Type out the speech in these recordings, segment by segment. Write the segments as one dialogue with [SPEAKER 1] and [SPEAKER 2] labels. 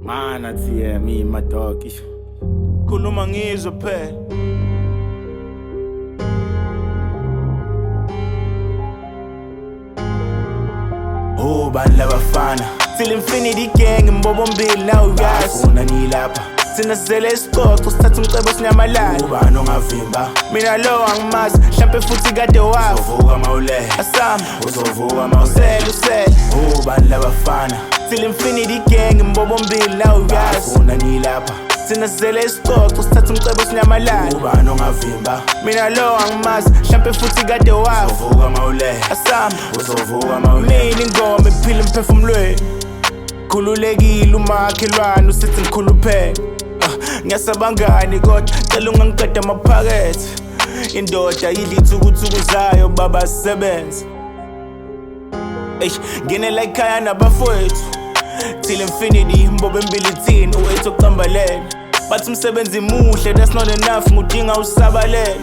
[SPEAKER 1] Mana TM, my dog.
[SPEAKER 2] Khuluma ngizwe phela.
[SPEAKER 1] Ubani labafana?
[SPEAKER 2] Till infinity gang mbobombili now uyazi.
[SPEAKER 1] Ufuna nilapha.
[SPEAKER 2] Thina sizele isicoco sithatha umcebo sinyamalala.
[SPEAKER 1] Ubani ongavimba?
[SPEAKER 2] Mina lo angimazi, hlampe futhi kade wafa.
[SPEAKER 1] Uzovuka mawulehe.
[SPEAKER 2] Asamba,
[SPEAKER 1] Uzovuka mawulehe.
[SPEAKER 2] usele usele.
[SPEAKER 1] Ubani labafana?
[SPEAKER 2] Till infinity gang mbobombili now uyazi.
[SPEAKER 1] Ufuna nilapha.
[SPEAKER 2] Thina sizele isicoco sithatha umcebo sinyamalala.
[SPEAKER 1] Ubani ongavimba?
[SPEAKER 2] Mina lo angimazi, hlampe futhi kade wafa.
[SPEAKER 1] Uzovuka mawulehe.
[SPEAKER 2] Asamba,
[SPEAKER 1] Uzovuka mawulehe.
[SPEAKER 2] mina ingoma ephila emphefumulweni. Khululekile umakhelwane usithi ngikhuluphele. Ngiyasabangani kodwa cela ungangiqeda amaphakethe. Indoda idla ithukuthuku zayo baba sisebenze. Eish, ngenela ekhaya nabafowethu. Till infinity mbobe mbili thini u-eight okucambalele. Bathi umsebenzi muhle that's not enough ngudinga usabalele.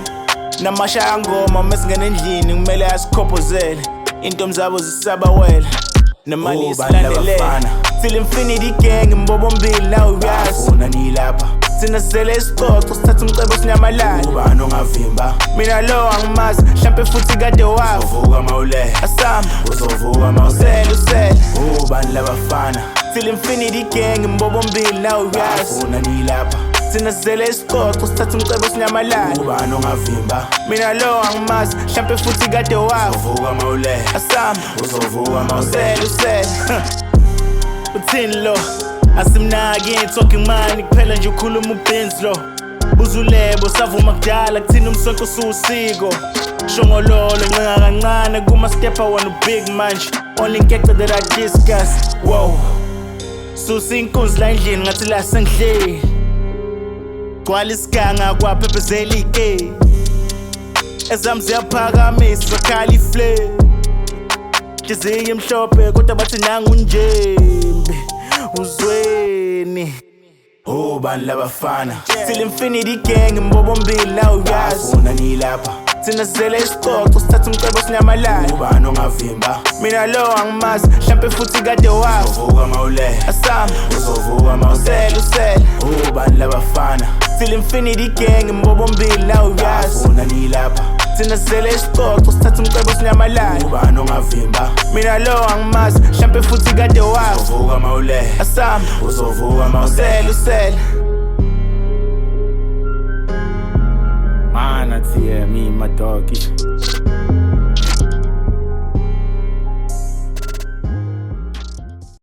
[SPEAKER 2] Namashaya ngoma mesingena endlini kumele asikhophozele. Intombi zabo zisabawela. Nemali
[SPEAKER 1] Ubani
[SPEAKER 2] isilandelele.
[SPEAKER 1] labafana?
[SPEAKER 2] Till infinity gang mbobombili now uyazi.
[SPEAKER 1] Ufuna nilapha.
[SPEAKER 2] Thina sizele isicoco sithatha umcebo sinyamalala.
[SPEAKER 1] Ubani ongavimba?
[SPEAKER 2] Mina lo angimazi, hlampe futhi kade wafa.
[SPEAKER 1] Uzovuka mawulehe.
[SPEAKER 2] Asamba,
[SPEAKER 1] Uzovuka mawulehe.
[SPEAKER 2] usele usele.
[SPEAKER 1] Ubani labafana?
[SPEAKER 2] Till infinity gang mbobombili now uyazi.
[SPEAKER 1] Ufuna nilapha.
[SPEAKER 2] Thina sizele isicoco sithatha umcebo sinyamalala.
[SPEAKER 1] Ubani ongavimba?
[SPEAKER 2] Mina lo angimazi, hlampe futhi kade wafa.
[SPEAKER 1] Uzovuka mawulehe.
[SPEAKER 2] Asamba,
[SPEAKER 1] Uzovuka mawulehe.
[SPEAKER 2] usele usele. Uthini lo? Asimnaki ain't talking money kuphela nje ukhuluma uBenz lo. Buzulebo savuma kudala kuthina umsonto usuwusiko. Shongololo ncenga kancane kuma stepper wona ubig manje. Only nkece that I discuss. Wow. Susa inkunzi la endlini ngathi la sengihleli. Gcwala isiganga kwaphephezela ike. Ezami ziyaphakamisa zakhala iflare. Inhliziyo imhlophe kodwa bathi nangu njembe. Uzweni.
[SPEAKER 1] Ubani labafana?
[SPEAKER 2] Till infinity gang mbobombili now uyazi.
[SPEAKER 1] Ufuna nilapha.
[SPEAKER 2] Thina sizele isicoco sithatha umcebo sinyamalala.
[SPEAKER 1] Ubani ongavimba?
[SPEAKER 2] Mina lo angimazi, hlampe futhi kade wafa.
[SPEAKER 1] Uzovuka mawulehe.
[SPEAKER 2] Asamba,
[SPEAKER 1] Uzovuka mawulehe.
[SPEAKER 2] usele usele.
[SPEAKER 1] Ubani labafana?
[SPEAKER 2] Till infinity gang mbobombili now uyazi.
[SPEAKER 1] Ufuna nilapha.
[SPEAKER 2] Thina sizele isicoco sithatha umcebo sinyamalala.
[SPEAKER 1] Ubani ongavimba?
[SPEAKER 2] Mina lo angimazi, hlampe futhi kade wafa.
[SPEAKER 1] Uzovuka mawulehe.
[SPEAKER 2] Asamba,
[SPEAKER 1] Uzovuka mawulehe.
[SPEAKER 2] usele usele.
[SPEAKER 1] Mana TM, my dog.